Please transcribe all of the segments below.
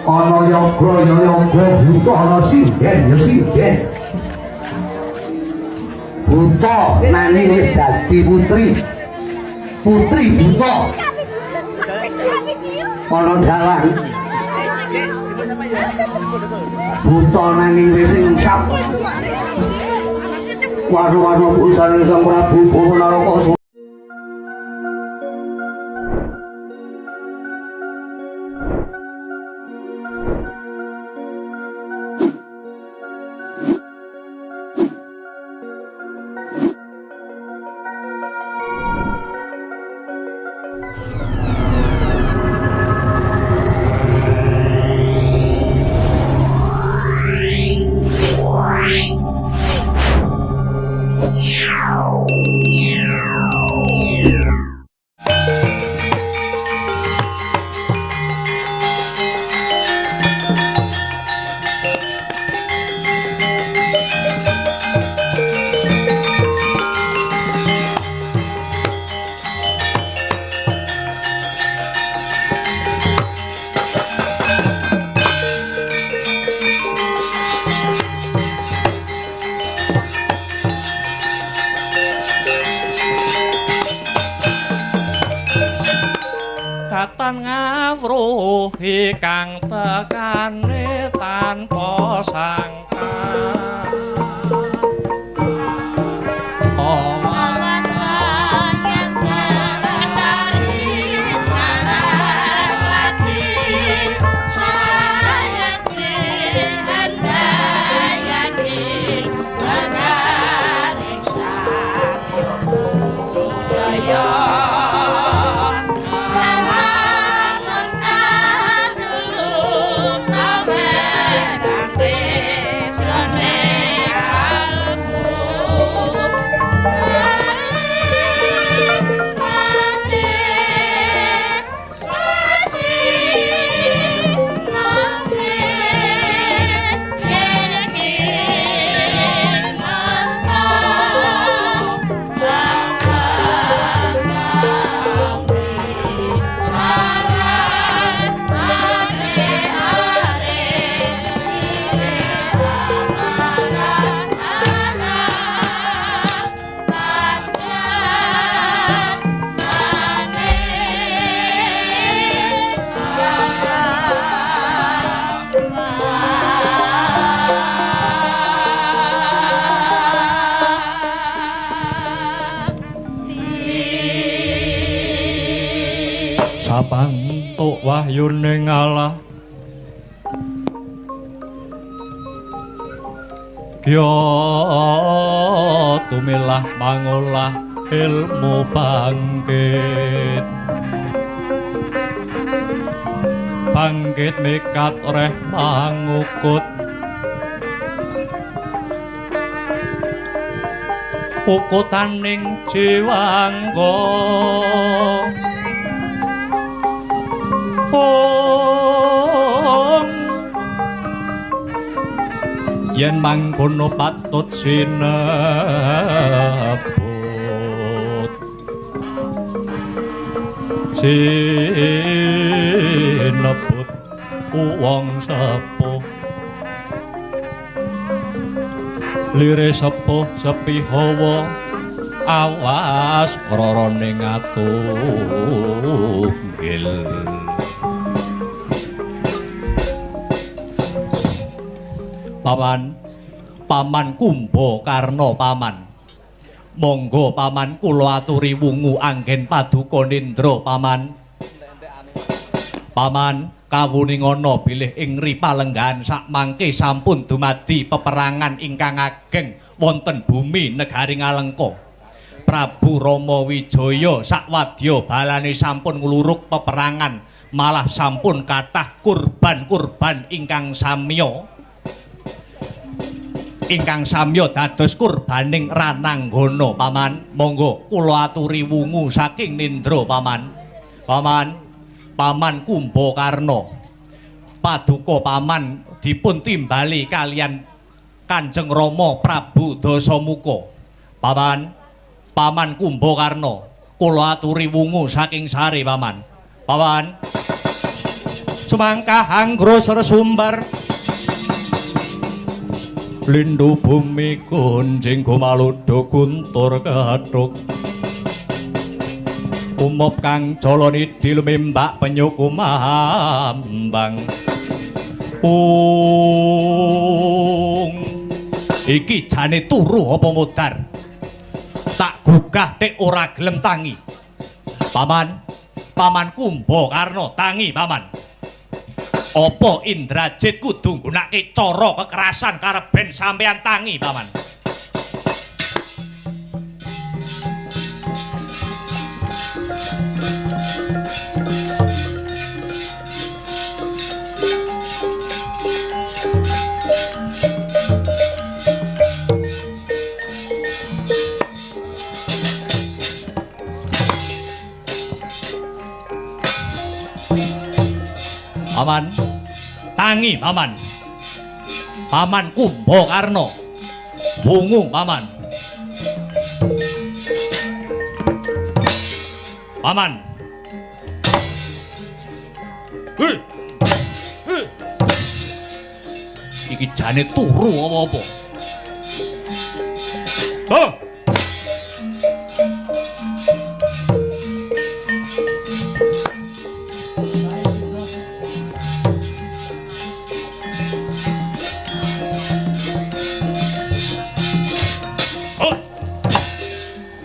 Ana yoga ya yoga buta, ana sinden ya sinden. Buta nanging wis dadi putri. Putri buta. Ana dalang buta nanging wis insaf. Warna-warna busane Sang Prabu Purwanaraka. Datan ngawruhi kang tekane tanpa sangka. Sapantuk wahyune ngalah Kya tumilah mangolah ilmu bangkit. Bangkit mikat reh mangukut. Kukutaning jiwangga. Yen mangkono patut sinebut. Sinebut wong sepuh. Lire sepuh sepi hawa awas rarane ngatunggil. Paman, Paman Kumbakarna Paman. Monggo Paman kula aturi wungu anggen paduka nindra Paman. Paman kawuningana bilih ing ripalenggahan sakmangke sampun dumadi peperangan ingkang ageng wonten bumi negari Ngalengka. Prabu Rama Wijaya sakwadya balane sampun ngluruk peperangan, malah sampun kathah kurban-kurban ingkang samya. Ingkang samya dados kurbaning Rananggana Paman. Monggo kula aturi wungu saking nindra Paman. Paman, Paman Kumbakarna. Paduka Paman dipun timbali kalian Kanjeng Rama Prabu Dasamuka. Paman, Paman Kumbakarna, kula aturi wungu saking sare Paman. Paman. Sumangkah anggrus sumbar lindu bumi kunjing gumaludo guntur kethuk umop kang jala nidhi lumimbak penyu kumambang. Ung iki jane turu apa modar? Tak gugah tek ora gelem tangi. Paman, Paman Kumbakarna tangi paman. Apa Indrajit kudu nggunakake cara kekerasan kareben sampeyan tangi paman? Paman, tangi paman. Paman Kumbakarna. Wungu paman. Paman. Hei. Hei. Iki jane turu apa-apa? Hah?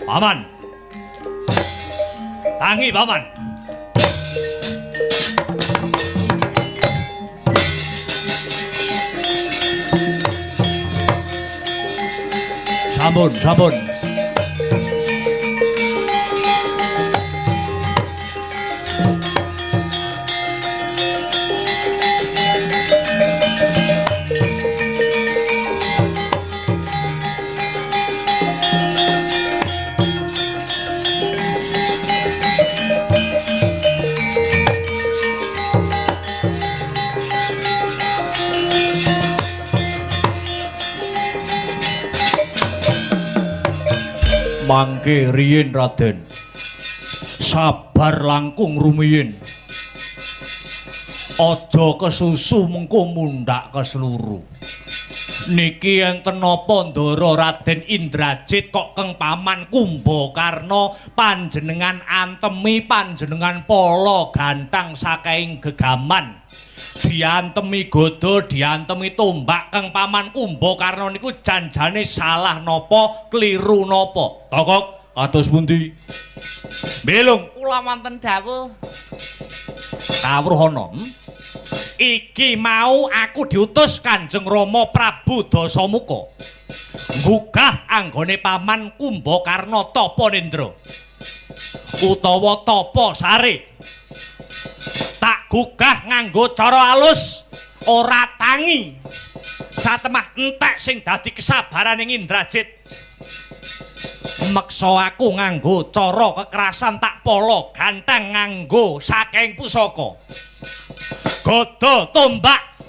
Paman. Tangi paman. Sampun, sampun. Mangke riyin Raden, sabar langkung rumiyin, aja kesusu mengko mundhak kesluru. Niki enten napa ndara Raden Indrajit kok keng Paman Kumbakarna panjenengan antemi panjenengan pala gantang saking gegaman. Diantemi godo, diantemi tombak keng Paman Kumbakarna niku janjane salah napa, kliru napa? Tokok kados pundi? Belung kula wonten dawuh. Kawruh ana. Iki mau aku diutus Kanjeng Rama Prabu Dasamuka nggugah anggone Paman Kumbakarna tapa nendra utawa tapa sare. Tak gugah nganggo cara alus ora tangi. Satemah entek sing dadi kesabaraning Indrajit. Meksa aku nganggo cara kekerasan tak pala ganteng nganggo saking pusaka. Gada tombak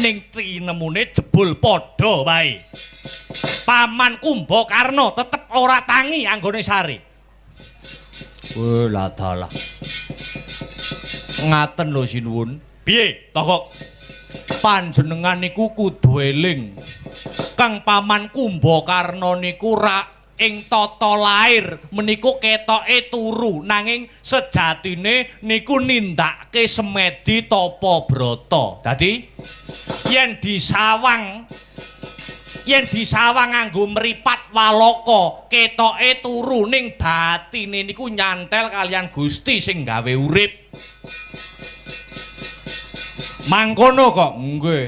ning tinemune jebul padha wae. Paman Kumbakarna tetep ora tangi anggone sare. Wah, dalah. Ngaten lho sinuwun. Piye, Tokok? Panjenengan niku kudu eling. Kang Paman Kumbakarna niku rak ing tata lair meniku ketoke turu, nanging sejatine niku nindakake semedi tapa brata. Dadi yen disawang nganggo mripat walaka ketoke turu, ning batine niku nyantel kalian Gusti sing gawe urip. Mangkono kok nggih.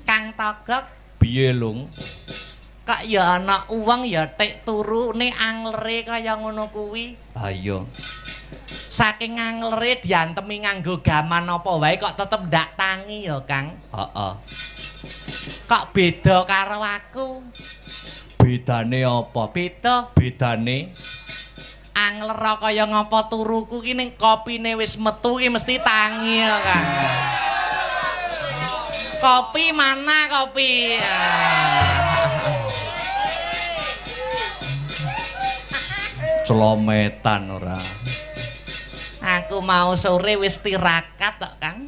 Kang Togok piye lung? Kak ya ana uwong ya tek turu ne anglere kaya ngono kuwi. Ha iya. Saking anglere diantemi nganggo gaman apa wae kok tetep ndak tangi ya, Kang. Heeh. Kok beda karo aku? Bedane apa? Beda. Bedane angler kaya ngapa turuku ki ning kopine wis metu ki mesti tangi ya, Kang. Kopi mana kopi? Celometan ora. Aku mau sore wis tirakat tok, Kang.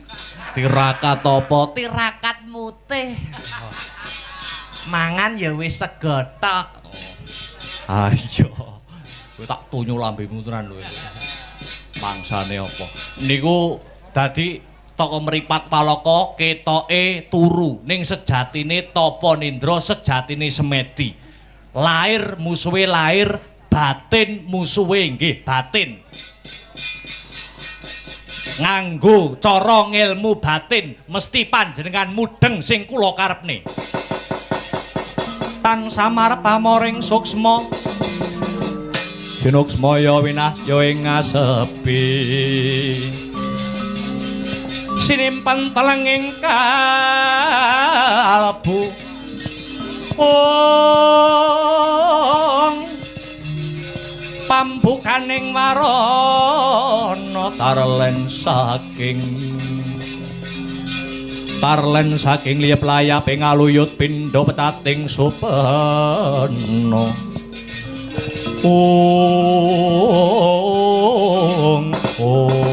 Tirakat apa? Tirakat mutih. Mangan ya wis sego tok. Ayo. Kowe tak tunyu lambemu tenan lho. Mangsane apa? Niku dadi toko mripat Palaka ketoke turu ning sejatine tapa nindra, sejatine semedi. Lair musuhe lair, batin musuhe nggih batin. Nganggo cara ngelmu batin mesti panjenengan mudheng sing kula karepne. Tang samar pamoring suksma Dinuksmaya winahya ing ngasepi. Sinimpen telenging kalbu. Ong pambukaning warana tarlen saking liyep layaping aluyut pindha petating supena. Ong ong.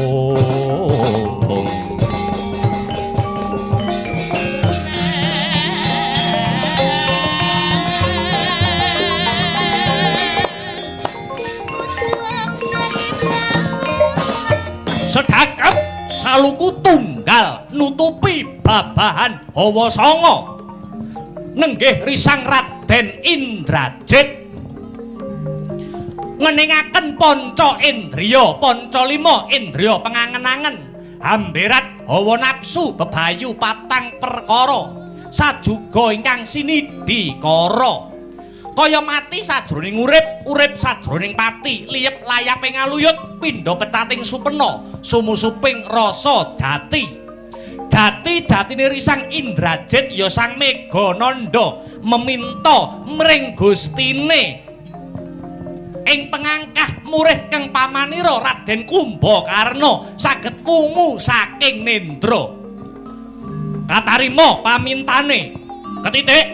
Sedakep saluku tunggal nutupi babahan hawa sanga nenggih risang Raden Indrajit ngeningaken panca indriya, panca lima indriya pengangen-angen, hamberat hawa nafsu bebayu patang perkara sajuga ingkang sinidhi kara. Kaya mati sajroning urip, urip sajroning pati, liyep layape ngaluyut, pindha pecating supena, sumusuping rasa jati. Jati jatine risang Indrajit ya Sang Megananda meminta mring gustine ing pengangkah murih kang pamanira Raden Kumbakarna saged wungu saking nendra. Katarima pamintane. Ketitik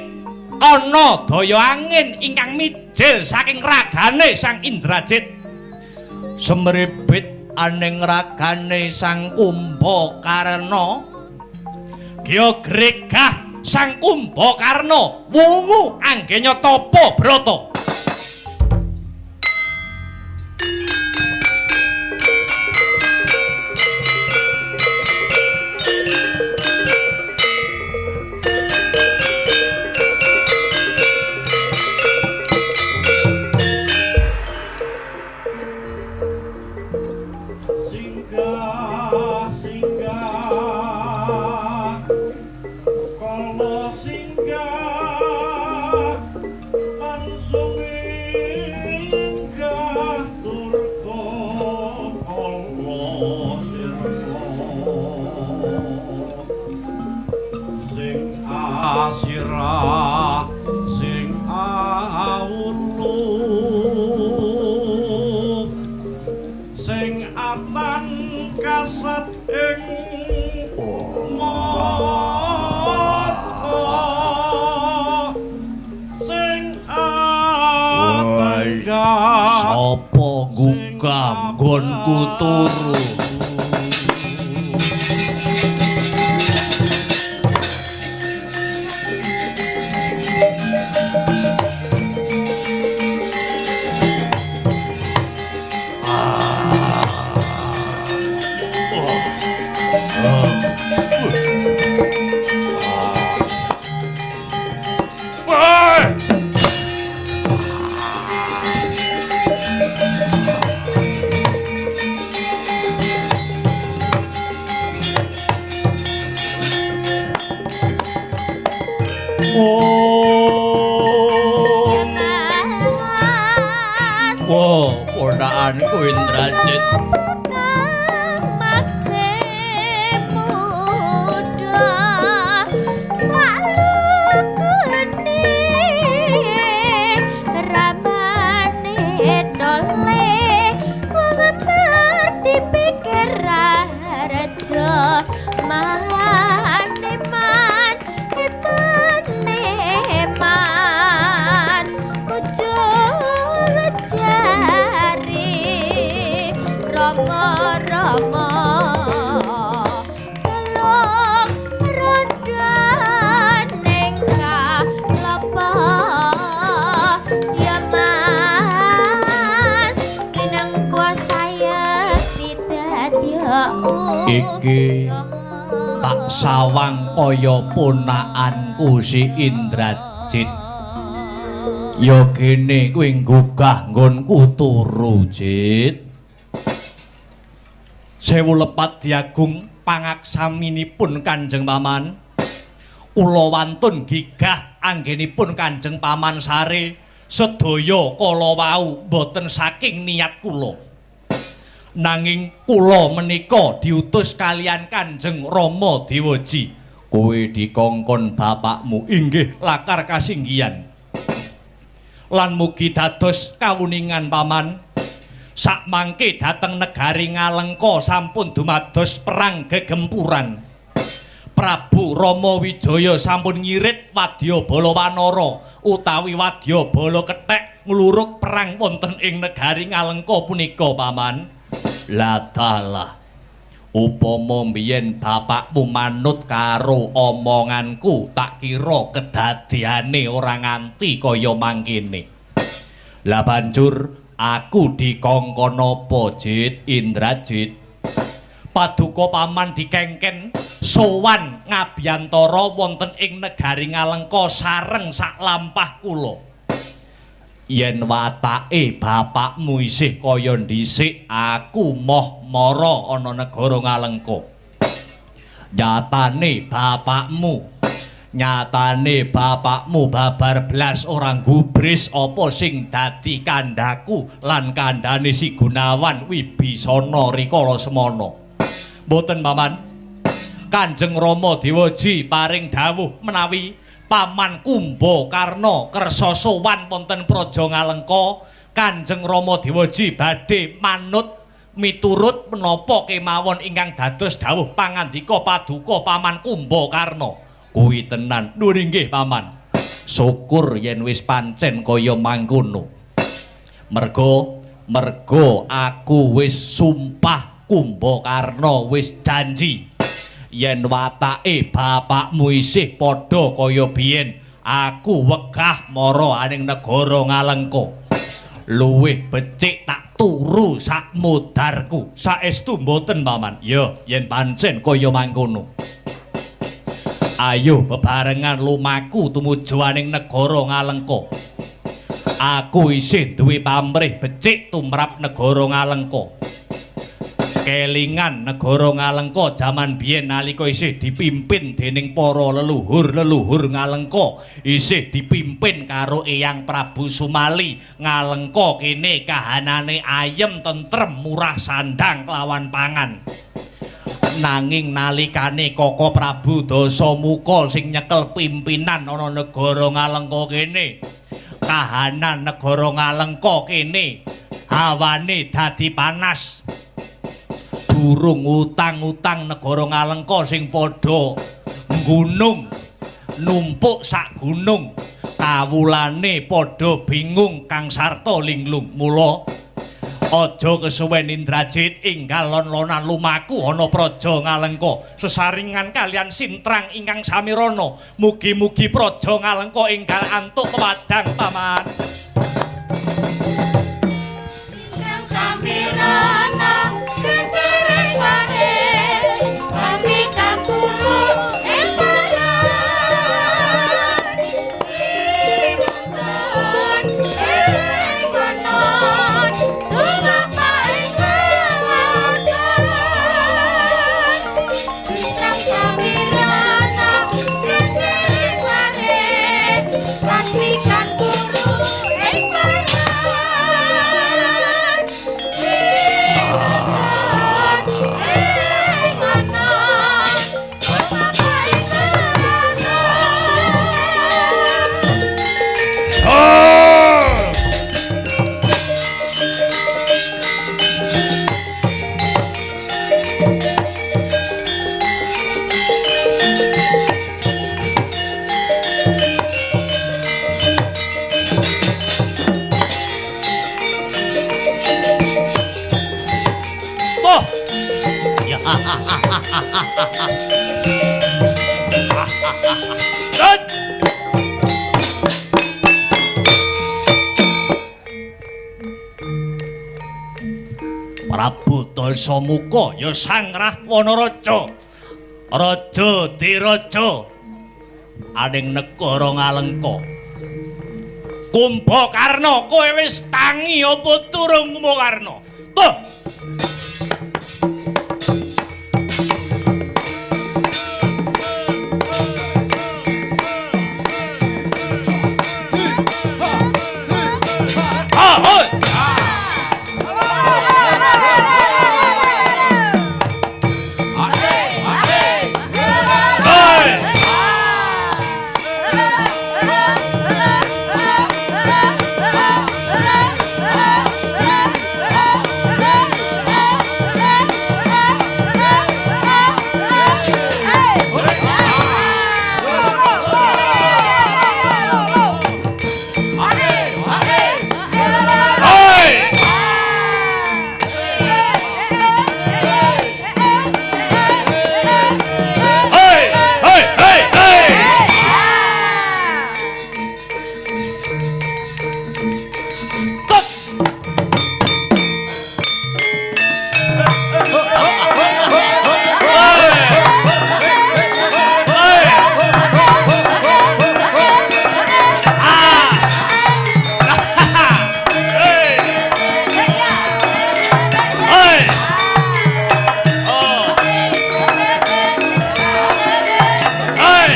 ana daya angin ingkang mijil saking ragane Sang Indrajit. Semribit aning ragane Sang Kumbakarna, giya gregah Sang Kumbakarna wungu anggenya tapa brata. Sapa nggugah nggonku turu? Ponakanku Indrajit. Rama Rama. Iki tak sawang kaya ponakanku si Indrajit. Ya kene kowe nggugah nggonku turu, Jit. Sewu lepat diagung pangaksaminipun Kanjeng Paman. Kula wantun gigah anggenipun Kanjeng Paman sare sedaya kala wau boten saking niat kula. Nanging kula menika diutus kalian Kanjeng Rama Dewaji. Kowe dikongkon bapakmu inggih lakar kasinggihan. Lan mugi dados kawuningan Paman. Sakmangke dhateng negari Ngalengka sampun dumados perang gegempuran. Prabu Rama Wijaya sampun ngirit wadya bala wanara utawi wadya bala kethek ngluruk perang wonten ing negari Ngalengka punika Paman. Lah dalah, upama mbiyen bapakmu manut karo omonganku, tak kira kedadeane ora nganti kaya mangkene. Lah banjur aku dikongkon apa, Jit? Indrajit? Paduka Paman dikengken sowan ngabiyantara wonten ing negari Ngalengka sareng saklampah kula. Yen watake bapakmu isih kaya dhisik, aku moh mara ana negara Ngalengka. Nyatane bapakmu babar blas ora gubris apa sing dadi kandhaku lan kandhane si Gunawan Wibisana rikala semana. Mboten Paman. Kanjeng Rama Dewaji paring dawuh menawi Paman Kumbakarna kersa sowan wonten Praja Ngalengka, Kanjeng Rama Dewaji badhe manut miturut menapa kemawon ingkang dados dawuh pangandika paduka Paman Kumbakarna. Kuwi tenan. Nuwun inggih Paman. Syukur yen wis pancen kaya mangkono. Mergo aku wis sumpah Kumbakarna wis janji yen watake bapakmu isih padha kaya biyen, aku wegah mara aning negara Ngalengka. Luwih becik tak turu sakmodarku. Saestu mboten Paman? Ya, yen pancen kaya mangkono. Ayo bebarengan lumaku tumuju aning negara Ngalengka. Aku isih duwe pamrih becik tumrap negara Ngalengka. Kelingan negara Ngalengka jaman biyen nalika isih dipimpin dening para leluhur-leluhur Ngalengka, isih dipimpin karo Eyang Prabu Sumali. Ngalengka kene kahanane ayem tentrem murah sandang kelawan pangan. Nanging nalikane Koko Prabu Dasamuka sing nyekel pimpinan ana negara Ngalengka kene, kahanan negara Ngalengka kene hawane dadi panas. Durung utang-utang negara Ngalengka sing padha nggunung numpuk sak gunung, kawulane padha bingung kang sarta linglung. Mula aja kesuwen Indrajit, enggal lon-lonan lumaku ana Praja Ngalengka sesaringan kalian sintrang ingkang samirana. Mugi-mugi Praja Ngalengka enggal antuk pepadang Paman. Sintrang samirana gendereng ware pamitan turu ing paran pinutun ing wanon tumapa ing lelakon. Sintrang samirana gendereng ware pamitan turu ing paran ing wanon tumapa ing lelakon. Oh. Ya. Tut. Prabu Dasamuka ya Sang Rahwana Raja. Raja Diraja aning negara Ngalengka. Kumbakarna, kowe wis tangi apa durung Kumbakarna? Tuh. Ah, oi. Oi. Oi. Oi. Oi, oi, oi. Tok. Oi. Oh. Oi.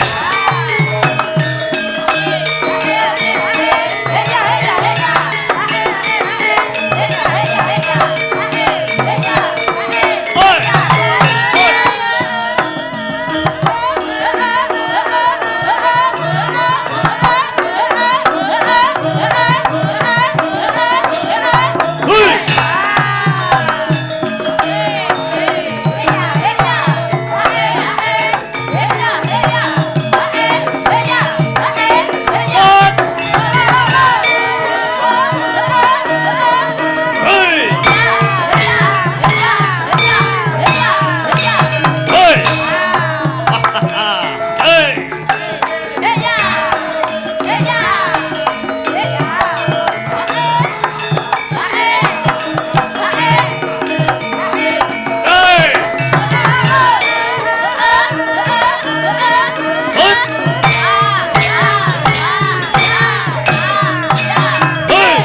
Oi. Oi. Oi. Oi. Oi. Oi. Oi.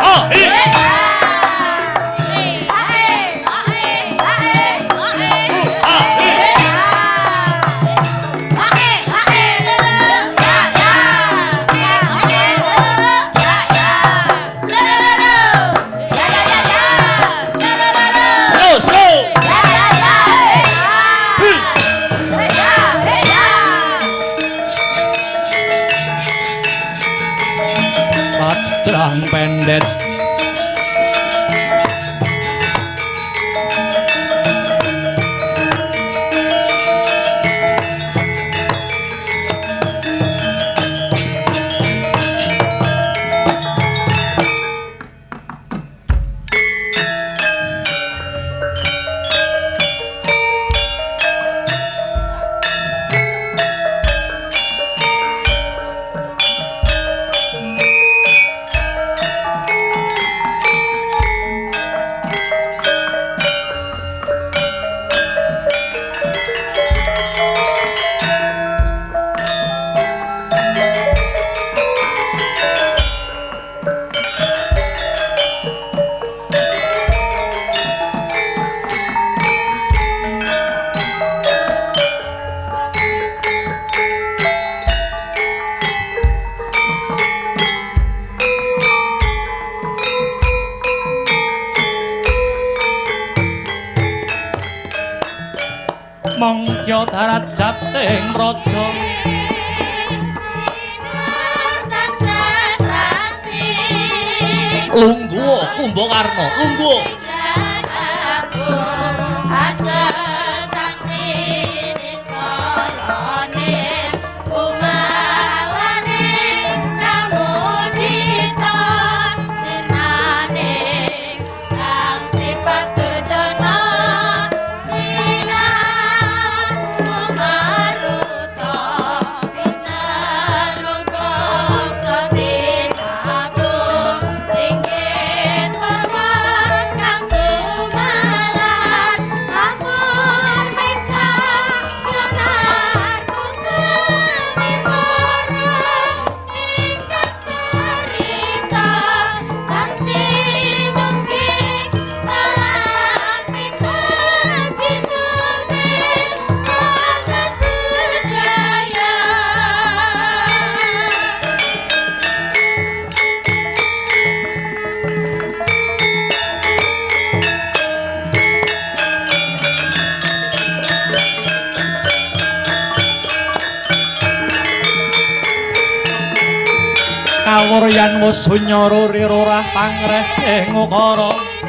Ah, eh. Ah, eh. Slow, slow. Patrang pendet. Mangkya darajating raja. Lungguh Kumbakarna, lungguh. Sinar. Kawuryan wus sunyara rirorah pangreh ing ukara.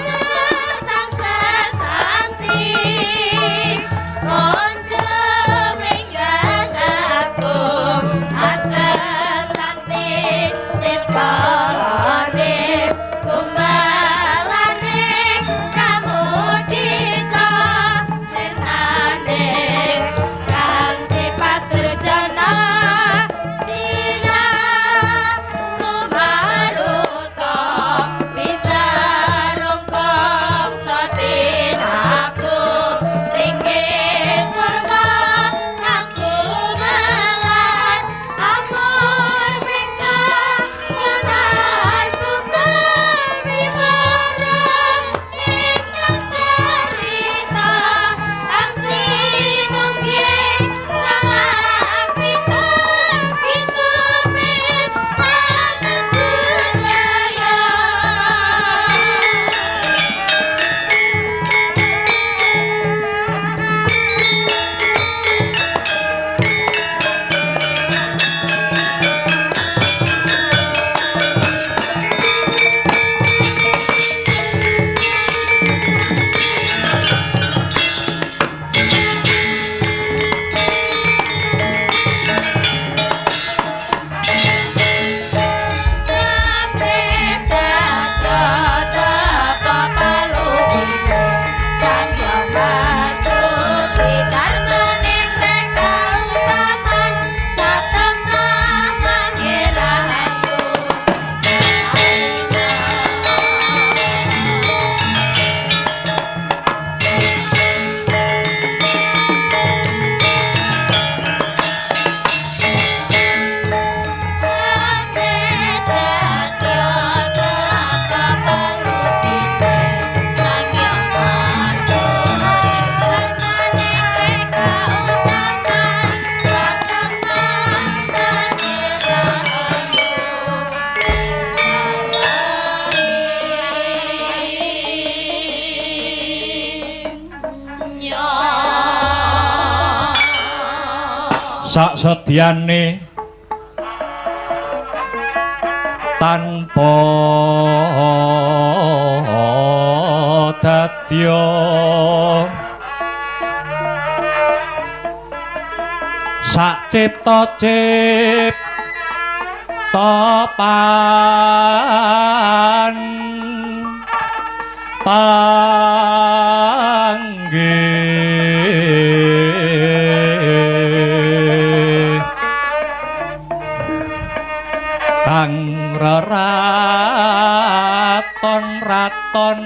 Sak sedyane tanpa dadya sak cipta cipta pan panggih kang reraton raton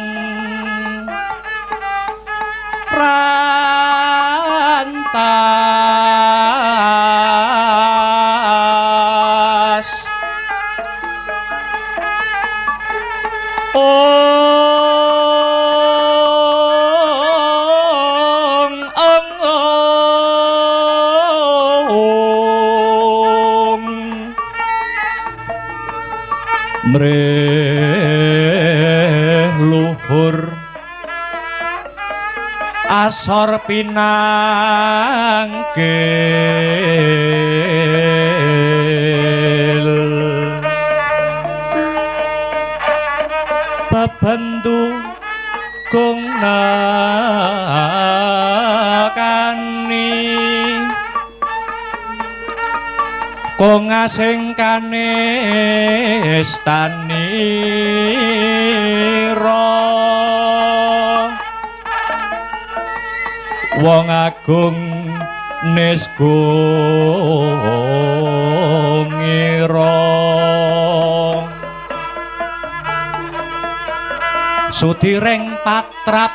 rantas ong ong ong mreh luhur asor pinangkil bebendu gung nekani kong asing kanestanira wong agung nisgo ngira sudireng patrap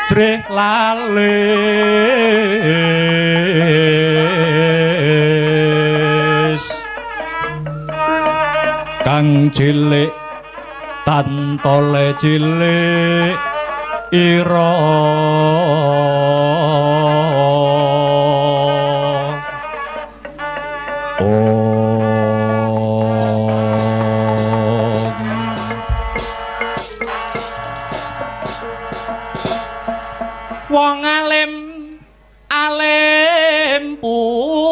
jrih lalis kang cilik tantole cilik ira. Wong alim alim pulasan.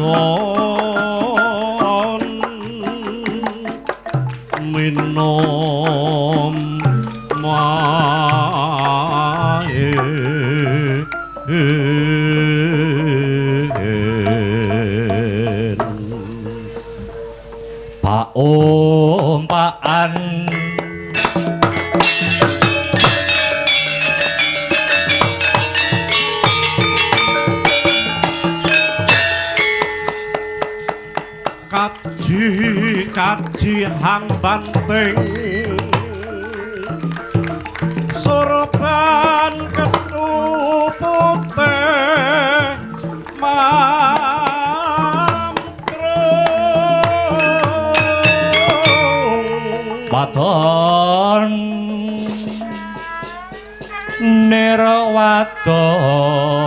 Wadon minum mae Paompaan kaji kaji hang banting sorban ketupute mamtrung wadon nira wadonira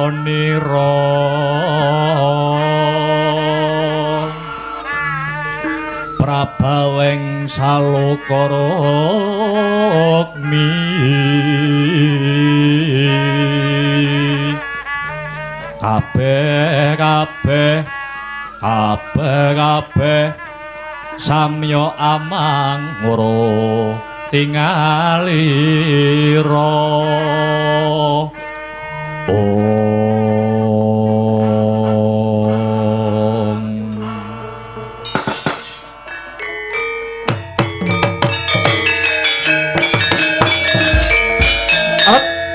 prabaweng salokara rukmi kabeh kabeh kabeh kabeh samya amangura tingalira. Om.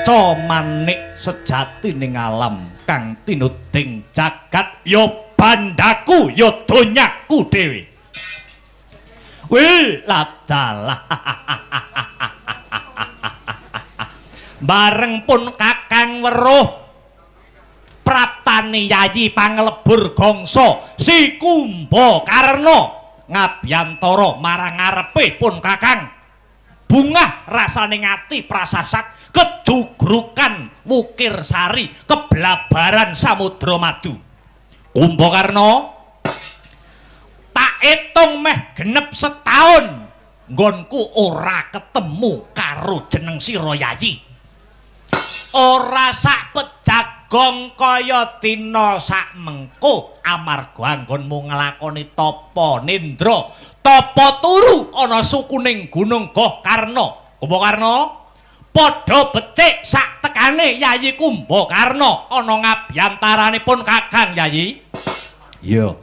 Reca manik sejati ning alam kang tinuding jagat ya bandaku ya donyaku dhewe. Wih, ladalah. Bareng pun kakang weruh praptane Yayi Panglebur Gongso si Kumbakarna ngabyantara marang ngarepe pun kakang. Bungah rasane ngati prasasat kejugrukan wukir sari keblabaran samudra madu. Kumbakarna tak etung meh genep setahun nggonku ora ketemu karo jeneng sira Yayi. Ora sak pejagong kaya dina sak mengko amarga anggonmu nglakoni tapa nindra, tapa turu ana sukuning Gunung Gokarna. Kumbakarna padha becik sak tekane Yayi Kumbakarna ana ngabyantaranipun Kakang Yayi. Iya.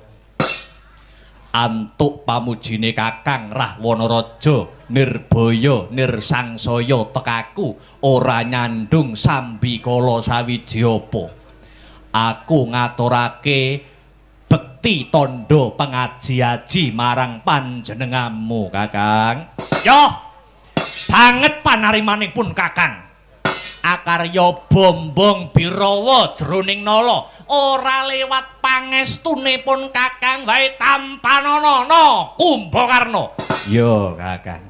Antuk pamujine Kakang Rahwana Raja nirbaya nirsangsaya tekaku ora nyandung sambikala sawiji apa. Aku ngaturake bekti tandha pengaji-aji marang panjenenganmu Kakang. Yo banget panarimanipun Kakang. Akarya bombong birawa jroning nala ora lewat pangestunipun Kakang wae tampanana Kumbakarna. Ya Kakang.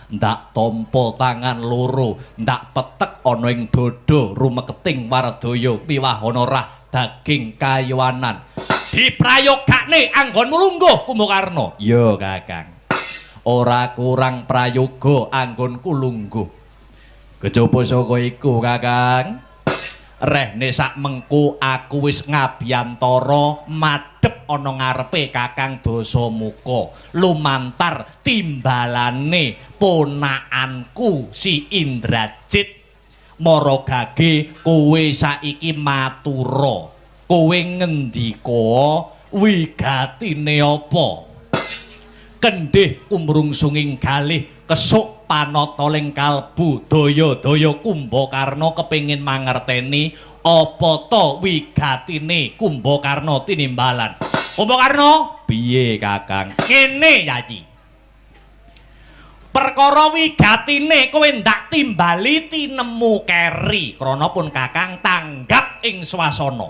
Ndak tampa tangan loro, ndak petek ana ing dada rumeketing wardaya piwahana rah daging kayuwanan. Diprayogakne anggonmu lungguh Kumbakarna. Ya Kakang. Ora kurang prayoga anggonku lungguh. Kejaba saka iku Kakang, rehne sak mengko aku wis ngabyantara madhep ana ngarepe Kakang Dasamuka lumantar timbalane ponakanku si Indrajit. Mara gage kowe saiki matura, kowe ngendika wigatine apa? Kendhih kumrungsunging galih kesuk panata ling kalbu daya-daya Kumbakarna kepengin mangerteni apa ta wigatine Kumbakarna tinimbalan. Kumbakarna, piye Kakang? Ngene Yayi. Perkara wigatine kowe ndak timbali tinemu keri krana pun Kakang tanggap ing swasana.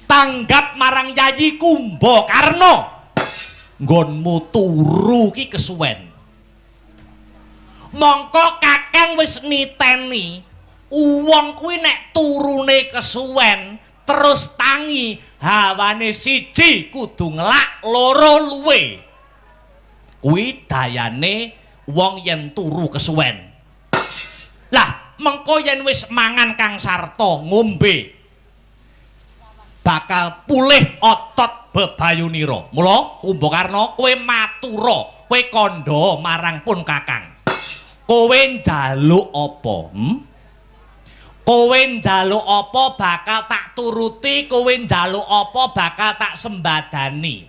Tanggap marang Yayi Kumbakarna. Nggonmu turu ki kesuwen. Mongko Kakang wis niteni wong kuwi nek turune kesuwen terus tangi hawane siji kudu ngelak loro luwe. Kuwi dayane wong yen turu kesuwen. Lah mengko yen wis mangan kang sarta ngombe Bakal pulih otot bebayunira. Mula Kumbakarna kowe matura, kowe kandha marang pun Kakang. Kowe njaluk apa? Kowe njaluk apa bakal tak turuti, kowe njaluk apa bakal tak sembadani.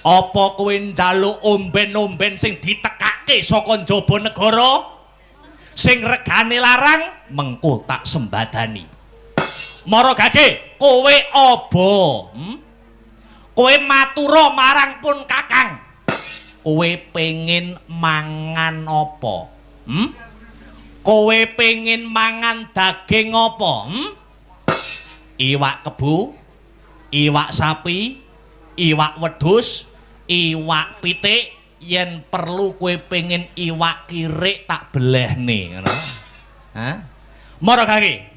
Apa kowe njaluk omben-omben sing ditekake saka njaba negara? Sing regane larang mengko tak sembadani. Mara gage, kowe aba? Kowe matura marang pun Kakang. Kowe pengin mangan apa? Kowe pengin mangan daging apa? Iwak kebu, iwak sapi, iwak wedhus, iwak pitik, yen perlu kowe pengin iwak kirik tak belehne, ngono. Hah? Mara gage.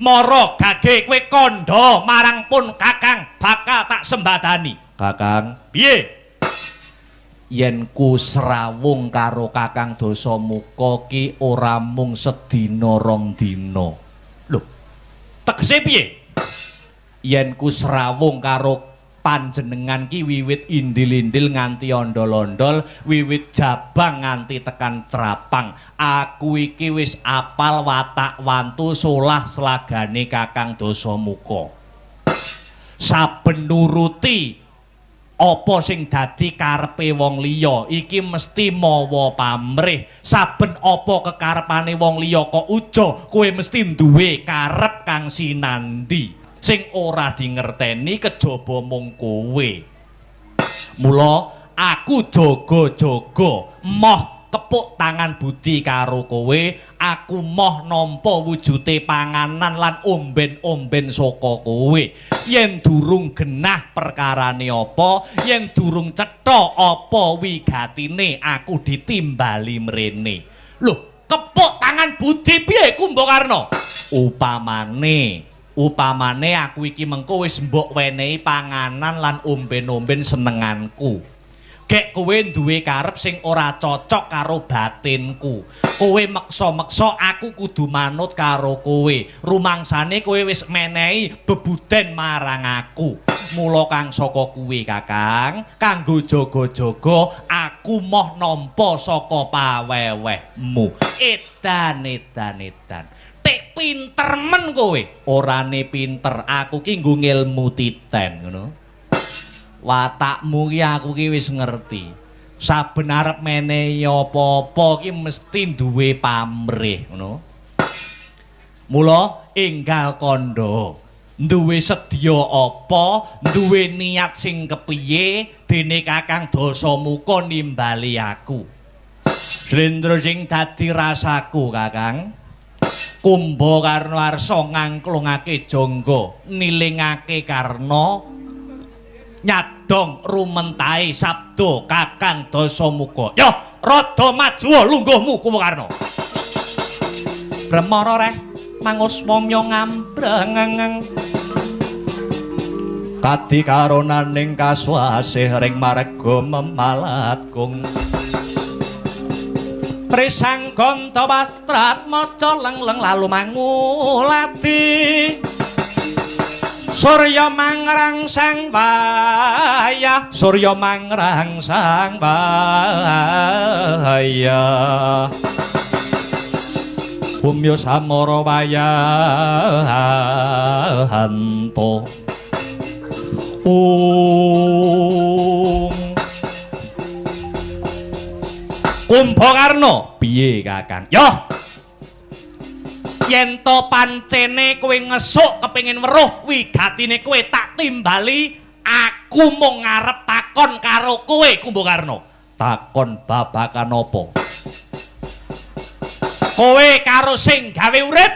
Mara gage kowe kandha marang pun Kakang bakal tak sembadani. Kakang, piye? Yen ku srawung karo Kakang Dasamuka ki ora mung sedina rong dina. Lho, tegese piye? Yen ku srawung karo panjenengan ki wiwit indil-indil nganti ondol-ondol, wiwit jabang nganti tekan trapang. Aku iki wis apal watak wantu solah slagane Kakang Dasamuka. Saben nuruti apa sing dadi karepe wong liya iki mesti mawa pamrih. Saben apa kekarepane wong liya kok uja, kowe mesti duwe karep kang sinandi sing ora dingerteni kejaba mung kowe. Mula aku jaga-jaga moh tepuk tangan budi karo kowe, aku moh nampa wujude panganan lan omben-omben saka kowe. Yen durung genah perkarane apa, yen durung cetha apa wigatine, aku ditimbali mrene. Lho, kepuk tangan budi piye Kumbakarna? Upamane aku iki mengko wis mbok wenehi panganan lan omben-omben senenganku. Gek kowe duwe karep sing ora cocok karo batinku. Kowe meksa-meksa aku kudu manut karo kowe. Rumangsane kowe wis menehi bebuden marang aku. Mula kang saka kuwi Kakang, kanggo jaga-jaga aku moh nampa saka pawewehmu. Edan edan edan. Tek pinter men kowe. Orane pinter, aku ki nggo ngelmu titen ngono. Watakmu ki aku ki wis ngerti. Saben arep menehi apa-apa ki mesti duwe pamrih ngono. Mula enggal kandha, duwe sedya apa, duwe niat sing kepiye dene Kakang Dasamuka nimbali aku. Slendra sing dadi rasaku Kakang. Kumbakarna arsa ngangklungake jangga, nilingake karna, nyadong rumentahe sabda Kakang Dasamuka. Yo, rada maju lungguhmu Kumbakarna. Bremara reh manguswamya ngambrengeng. Kadi karonaning kaswasih ring marga memalat kung. Prisang ganta wastrat maca lengleng lalu manguladi. Surya mangrangsang wayah, surya mangrangsang wayah. Bumya samara wayahanto. Ung Kumbakarna, piye Kakang? Yo. Yen to pancene kowe ngesuk kepengin weruh wigatine kowe tak timbali, aku mung ngarep takon karo kowe Kumbakarna. Takon babagan apa? Kowe karo sing gawe urip,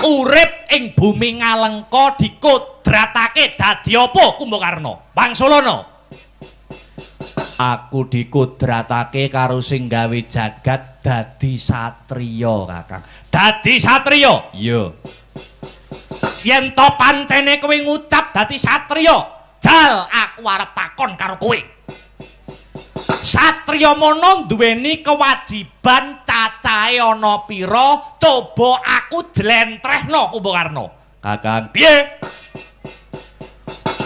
urip ing bumi Ngalengka dikodratake dadi apa Kumbakarna? Wangsulana. Aku dikodratake karo sing gawe jagat dadi satriya, Kakang. Dadi satriya? Iya. Yen to pancene kowe ngucap dadi satriya, jal aku arep takon karo kowe. Satriya mono duweni kewajiban cacahe ana pira? Coba aku jlentrehno Kumbakarna. Kakang, piye?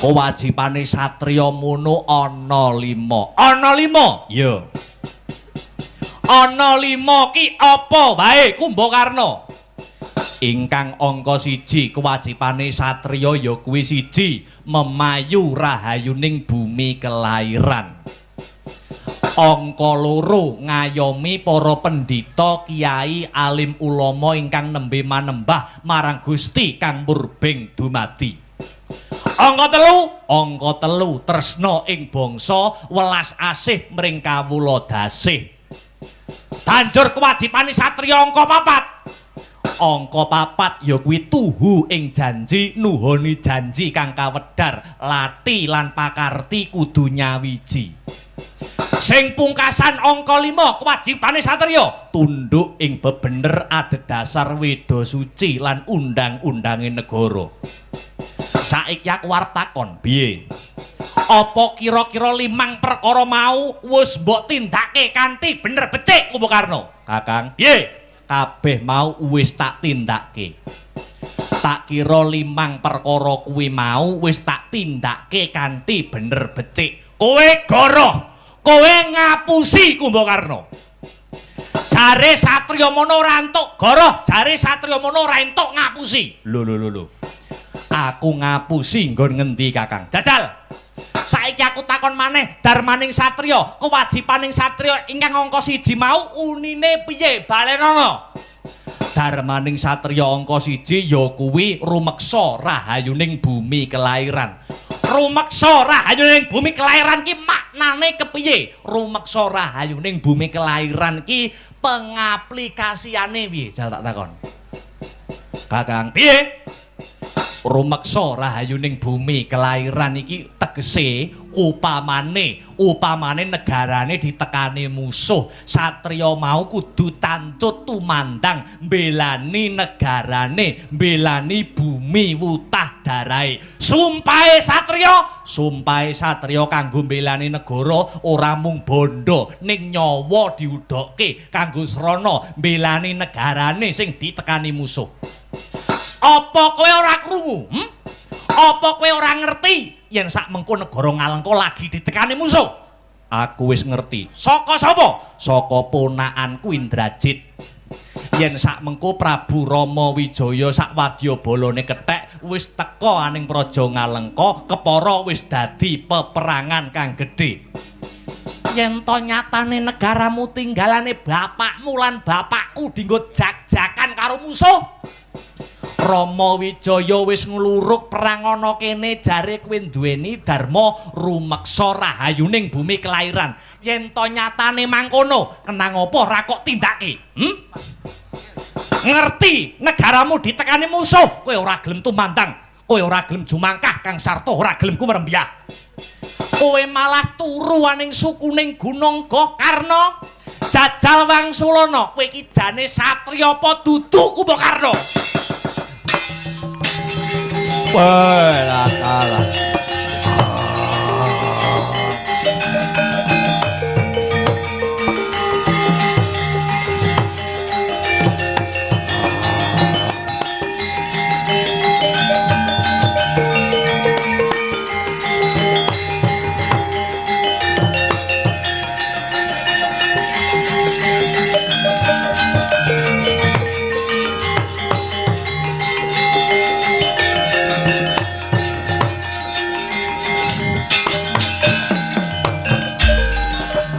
Kewajibane satriya mono ana 5. Ana 5? Ya. Ana 5 ki apa wae Kumbakarna? Ingkang angka 1 kewajibane satriya ya kuwi 1, memayu rahayuning bumi kelairan. Angka 2 ngayomi para pendhita, kiai, alim ulama ingkang nembe manembah marang Gusti kang murbeng dumadi. Angka 3, angka 3 tresna ing bangsa, welas asih mring kawula dasih. Banjur kewajibane satriya angka 4. Angka 4 ya kuwi tuhu ing janji, nuhoni janji kang kawedhar, lati lan pakarti kudu nyawiji. Sing pungkasan angka 5 kewajibane satriya tunduk ing bebener adhedhasar weda suci lan undang-undange negara. Saiki aku arep takon, piye? Apa kira-kira 5 perkara mau wis mbok tindake kanthi bener becik Kumbakarna? Kakang, piye? Kabeh mau wis tak tindake. Tak kira 5 perkara kuwi mau wis tak tindake kanthi bener becik. Kowe goroh, kowe ngapusi Kumbakarna. Jare satriya mono ora entuk goroh, jare satriya mono ora entuk ngapusi. Lho lho lho lho. Aku ngapusi nggon ngendi Kakang? Jajal. Saiki aku takon maneh darmaning satriya, kewajibaning satriya ingkang angka 1 mau unine piye? Balenono. Darmaning satriya angka 1 ya kuwi rumeksa rahayuning bumi kelairan. Rumeksa rahayuning bumi kelairan ki maknane kepiye? Rumeksa rahayuning bumi kelairan ki pengaplikasiane piye? Jajal tak takon. Kakang, piye? Rumeksa rahayuning bumi kelairan iki tegese upamane negarane ditekani musuh, satriya mau kudu tancut tumandang mbelani negarane, mbelani bumi wutah darahe. Sumpahe satriya, sumpahe satriya kanggo mbelani negara ora mung bondo ning nyawa diudokke kanggo srana mbelani negarane sing ditekani musuh. Apa kowe ora krungu? Apa kowe ora ngerti yen sak mengko negara Ngalengka lagi ditekani musuh? Aku wis ngerti. Saka sapa? Saka ponakanku Indrajit. Yen sak mengko Prabu Rama Wijaya sak wadyabalane kethek wis teka aning Praja Ngalengka, kepara wis dadi peperangan kang gedhe. Yen to nyatane negaramu tinggalane bapakmu lan bapakku dinggo jak-jakan karo musuh. Rama Wijaya wis ngluruk perang ana kene, jare kowe duweni dharma rumeksa rahayuning bumi kelairan. Yen to nyatane mangkono, kenang apa ora kok tindake? Ngerti negaramu ditekani musuh, kowe ora gelem tumandang, kowe ora gelem jumangkah kang sarta ora gelem kumrembyah. Kowe malah turu aning sukuning Gunung Gokarna. Jajal wangsulana, kowe iki jane satriya apa dudu Kumbakarna? Wah, kalah.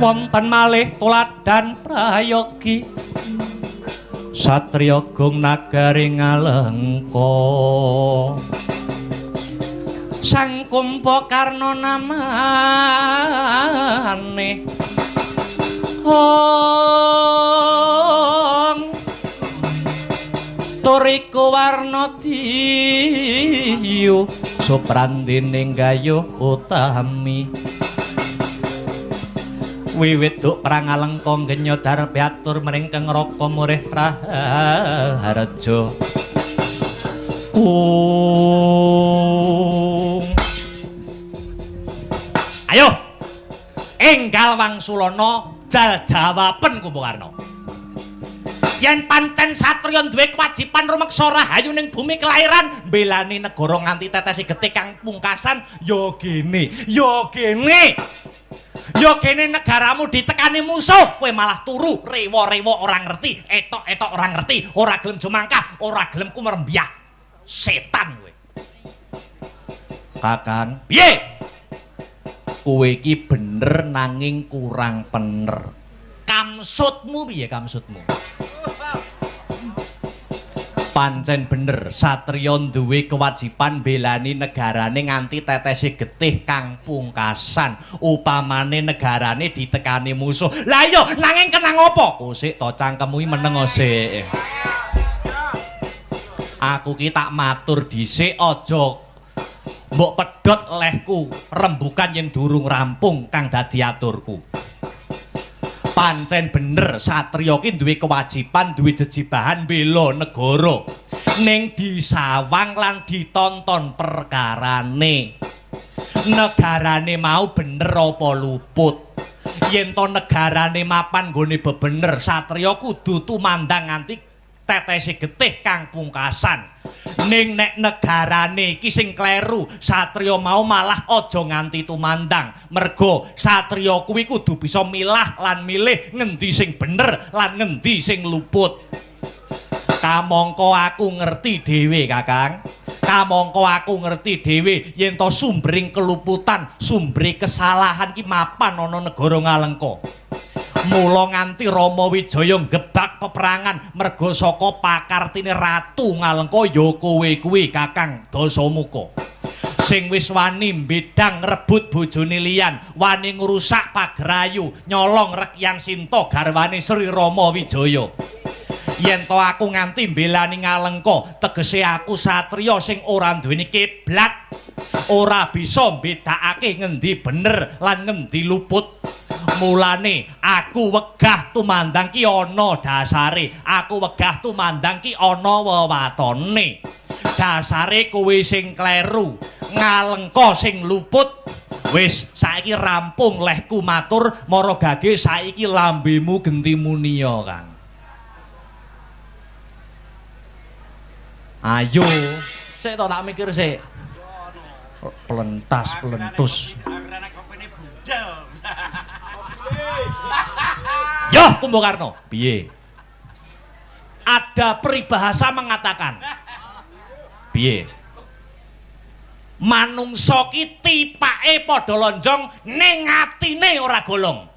Wonten malih tuladan prayogi satriya gung nagari Ngalengka. Sang Kumbakarna namane Ong Turiku warna diyu soprandining gayuh utami. Wiwit duk perang Alengka genyodar piatur mring Kang Raka murih Praharja. Ayo enggal wangsulana jal jawaben Kumbakarna. Yen pancen satriya duwe kewajiban rumeksa rahayu ning bumi kelahiran, mbelani negara nganti tetesi getih kang pungkasan, ya gene, ya gene. Ya gene negaramu ditekani musuh, kowe malah turu rewa-rewa ora ngerti, etok-etok ora ngerti, ora gelem jumangkah, ora gelem kumrembyah. Setan kowe. Kakang, piye? Kowe iki bener nanging kurang pener. Kamsutmu piye kamsutmu? Pancen bener, satriya duwe kewajiban belani negarane nganti tetese getih kang pungkasan. Upamane negarane ditekani musuh. Lah iya, nanging kenang apa? Kosik to cangkemmu iki meneng sik. Aku ki tak matur dhisik aja mbok pedhot lehku rembukan yen durung rampung kang dadi aturku. Pancen bener satriya ki duwe kewajiban, duwe jejibahan bela negara. Ning disawang lan ditonton perkarane. Negarane mau bener apa luput? Yen to negarane mapan nggone bebener, satriya kudu tumandang nganti tetese getih kang pungkasan. Ning nek negarane iki sing kleru, satriya mau malah aja nganti tumandang. Mergo satriya kuwi kudu bisa milah lan milih ngendi sing bener lan ngendi sing luput. Kamangka aku ngerti dhewe, Kakang. Kamangka aku ngerti dhewe yen to sumbering keluputan, sumbere kesalahan ki mapan ana negara Ngalengka. Mula nganti Rama Wijaya nggebak peperangan merga saka pakartine Ratu Ngalengka ya kowe kuwi Kakang Dasamuka. Sing wis wani mbedang ngrebut bojone liyan, wani ngrusak pagerayu, nyolong rekyan Sinta garwane Sri Rama Wijaya. Yen to aku nganti mbelani Ngalengka, tegese aku satriya sing ora duweni kiblat, ora bisa mbedakake ngendi bener lan ngendi luput. Mulane aku wegah tumandang ki ana dasare, aku wegah tumandang ki ana wewatone. Dasare kowe sing kleru, Ngalengka sing luput. Wis saiki rampung lehku matur, mara gage saiki lambemu genti muniya, Kang. Ayo, sik to tak mikir sik. Plentas plentus. Yo Kumbakarna, piye? Ada peribahasa mengatakan, piye? Manungsa ki tipake padha lonjong ning atine ora golong.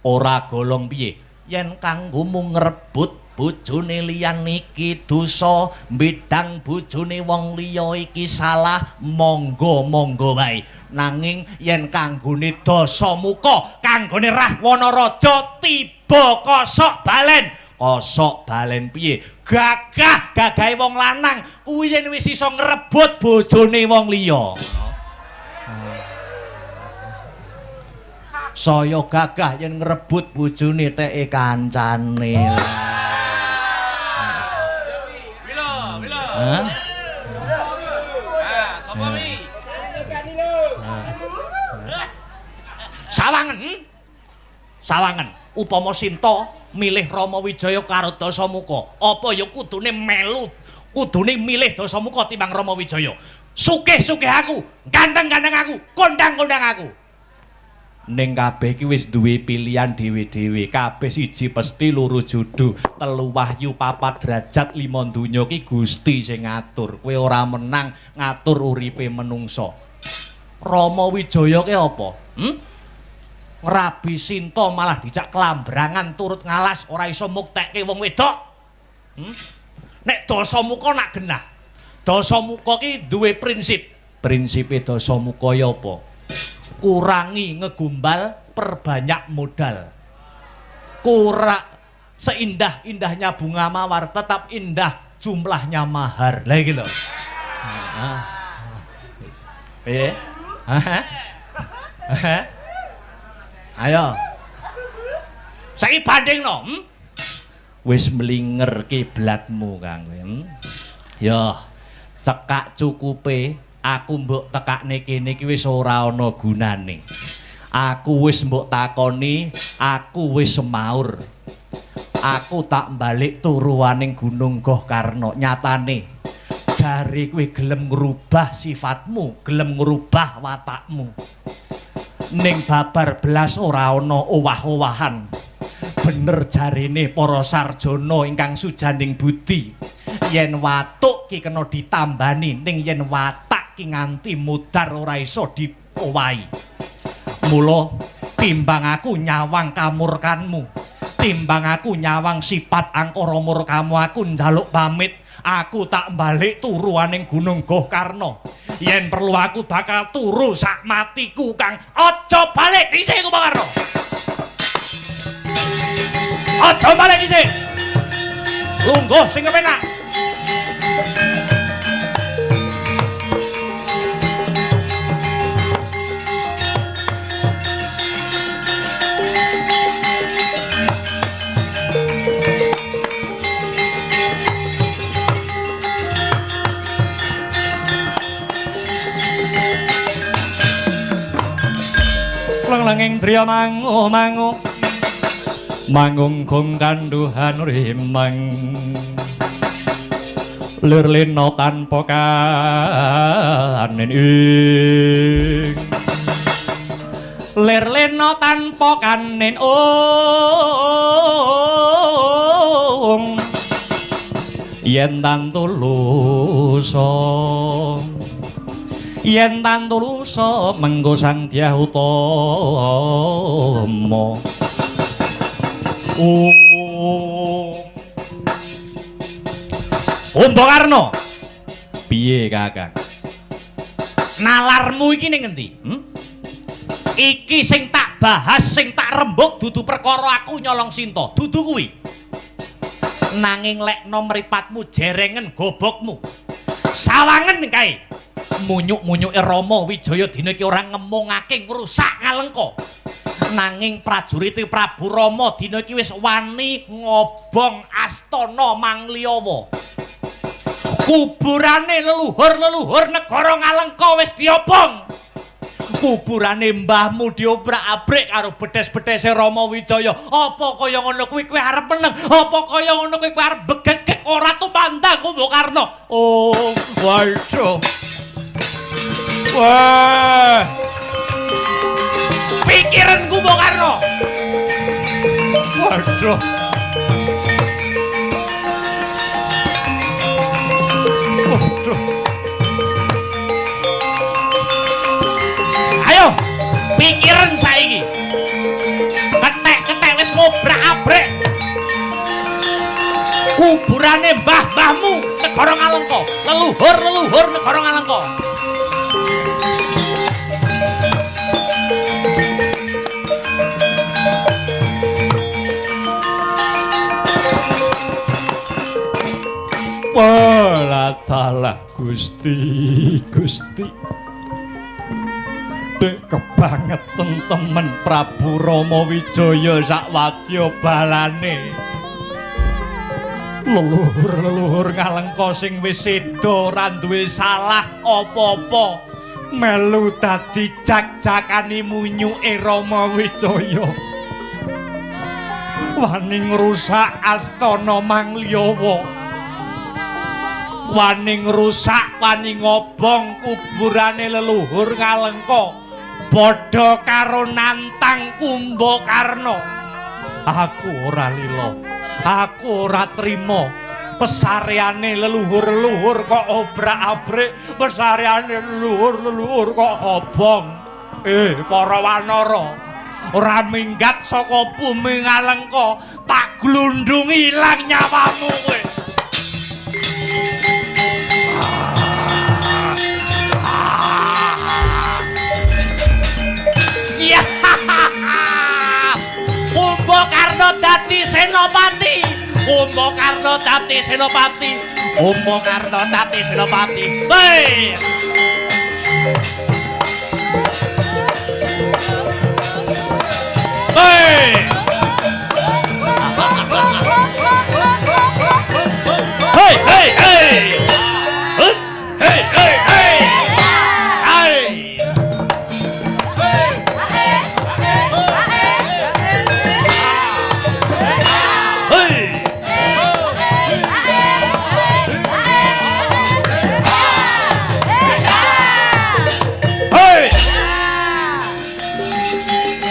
Ora golong piye? Yen kanggo mung ngrebut bojone liyan iki dosa, mbedang bojone wong liya iki salah, monggo-monggo wae. Nanging yen kanggone Dasamuka, kanggone Rahwana Raja tiba kosok balen. Kosok balen piye? Gagah gagahe wong lanang kuwi yen wis iso ngrebut bojone wong liya. Saya gagah yen ngrebut bojone teke kancane. Hah? Sawangen. Sawangen upama Sinta milih Rama Wijaya karo Dasamuka, apa ya kudune melu, kudune milih Dasamuka timbang Rama Wijaya. Sugih-sugih aku, ganteng-ganteng aku, kondang-kondang aku. Ning kabeh iki wis duwe pilihan dhewe-dhewe. Kabeh siji pesti, loro judu, telu wahyu, papat derajat, lima donya ki Gusti sing ngatur. Kowe ora menang ngatur uripe menungsa. Rama Wijaya ki apa? Rabi Sinta malah dijak kelambrangan turut ngalas, ora iso muktekke wong wedok. Nek Dasamuka nak genah. Dasamuka ki duwe prinsip. Prinsipe Dasamuka ya apa? Kurangi ngegombal, perbanyak modal. Kurak seindah-indahnya bunga mawar tetap indah jumlahnya mahar. Lah iki lho. Piye? Hah? Ayo. Saiki bandingno, Wis mlinger kiblatmu, Kang. Ya, cekak cukupe aku mbok tekakne kene iki wis ora ana gunane. Aku wis mbok takoni, aku wis semaur. Aku tak balik turuaning Gunung Gohkarna. Nyatane jare kowe gelem ngrubah sifatmu, gelem ngrubah watakmu. Ning babar belas ora ana owah-owahan. Bener jarene para sarjana ingkang sujaning budi. Yen watuk ki kena ditambani, ning yen watak ki nganti mudhar ora iso diowahi. Mula timbang aku nyawang kamurkanmu, timbang aku nyawang sifat angkara murkamu, aku njaluk pamit. Aku tak balik turu aning Gunung Gohkarna. Yen perlu aku bakal turu sak matiku, Kang. Aja balik dhisik, Kumbakarna. Aja balik dhisik. Lungguh sing kepenak. Lenging driya mangu mangu mangung gong kanduhan rimang lir lena tanpa kanen ing lir lena tanpa kanen ong yen tantulusa yen tantulusa mengko Sang Dyah Utama. Kumbakarna, piye Kakang? Nalarmu iki ning ngendi? Iki sing tak bahas, sing tak rembug dudu perkara aku nyolong Sinta, dudu kuwi. Nanging lekno mripatmu jerengen gobokmu. Sawangen kae. Munyuk-munyuke Rama Wijaya dina iki ora ngemungake ngrusak Ngalengka. Nanging prajurite Prabu Rama dina iki wis wani ngobong astana Mangliawa. Kuburane leluhur-leluhur negara Ngalengka wis diobong. Kuburane mbahmu diobrak-abrik karo bedes-bedese Rama Wijaya. Apa kaya ngono kuwi kowe arep meneng? Apa kaya ngono kuwi kowe arep begegek ora tumandang Kumbakarna? Oh, waduh. Wah. Pikiran Kumbakarna. Waduh. Waduh. Ayo, pikiran saiki. Ketek-ketek wis ngobrak-abrik kuburane mbah-mbahmu negara Ngalengka, leluhur-leluhur negara Ngalengka. Wah, dalah Gusti, Gusti. Dek kebangetan temen Prabu Rama Wijaya sak wadya balane. Leluhur-leluhur Ngalengka sing wis seda ora duwe salah apa-apa, melu dadi jak-jakane munyuke Rama Wijaya. Wani ngrusak astana Mangliawa. Wani ngrusak, wani ngobong kuburane leluhur Ngalengka. Padha karo nantang Kumbakarna. Aku ora lila, aku ora trima. Pesareane leluhur-leluhur kok obrak-abrik, pesareane leluhur-leluhur kok obong. Para wanara, ora minggat saka bumi Ngalengka, tak glundungi ilang nyawamu kowe. Ya. Kumbakarna dadi senopati. Kumbakarna dadi senopati. Kumbakarna dadi senopati. Hei. Hei. Hei, hei, hei. Hei, hei, hei. Hei. Hei.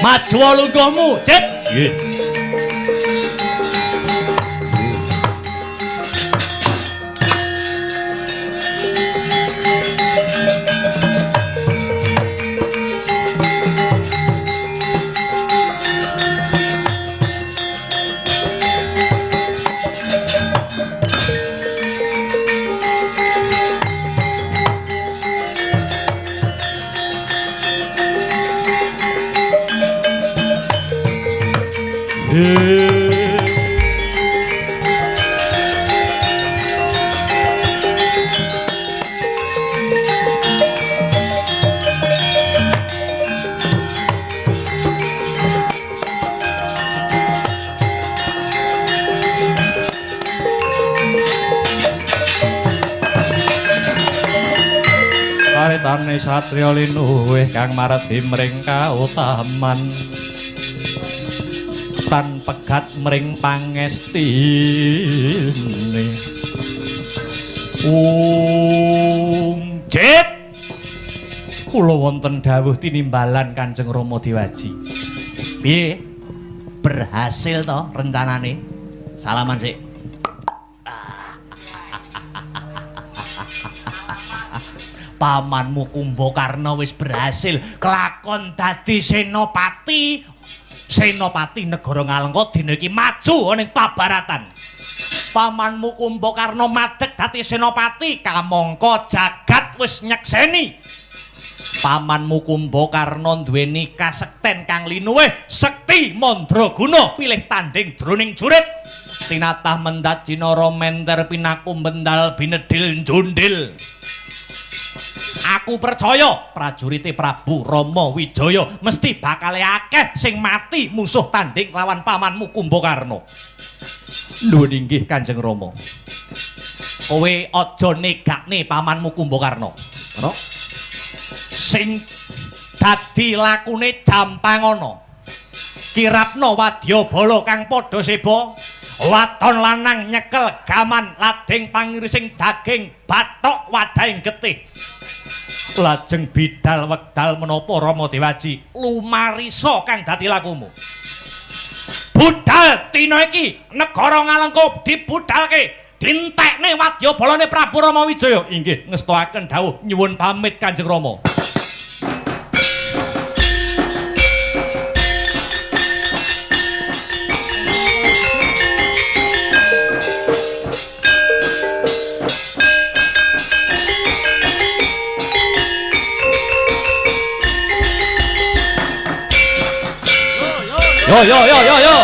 Maju lungguhmu, Cit. Nggih. Karitane satriya linuwih kang maredi mring kautaman tan pegat mring pangestine. Cit. Kula wonten dawuh tinimbalan Kanjeng Rama Dewaji. Piye? Berhasil to rencanane? Salaman sik. Pamanmu Kumbakarna wis berhasil kelakon dadi senopati. Senopati negara Ngalengka dina iki maju ning pabaratan. Pamanmu Kumbakarna madeg dadi senopati kamangka jagat wis nyekseni. Pamanmu Kumbakarna duweni kasekten kang linuwih sekti mandraguna pilih tanding jroning jurit. Tinatah mendhat jinara menter pinaku bendal binedil njundil. Aku percaya prajurite Prabu Rama Wijaya mesti bakal akeh sing mati musuh tanding lawan pamanmu Kumbakarna. Nuwun inggih Kanjeng Rama. Kowe aja negakne pamanmu Kumbakarna. Ngono. Sing dadi lakune jampangana. Kirapna wadyabala kang padha seba. Waton lanang nyekel gaman lading pangirising daging bathok wadahing getih. Lajeng bidal wekdal menapa Rama Dewaji lumarisa kang dadi lakumu. Budal dina iki negara Ngalengka dibudalke, dintekne wadyabalane Prabu Rama Wijaya. Inggih ngestoaken dawuh nyuwun pamit Kanjeng Rama. Yo yo yo yo yo.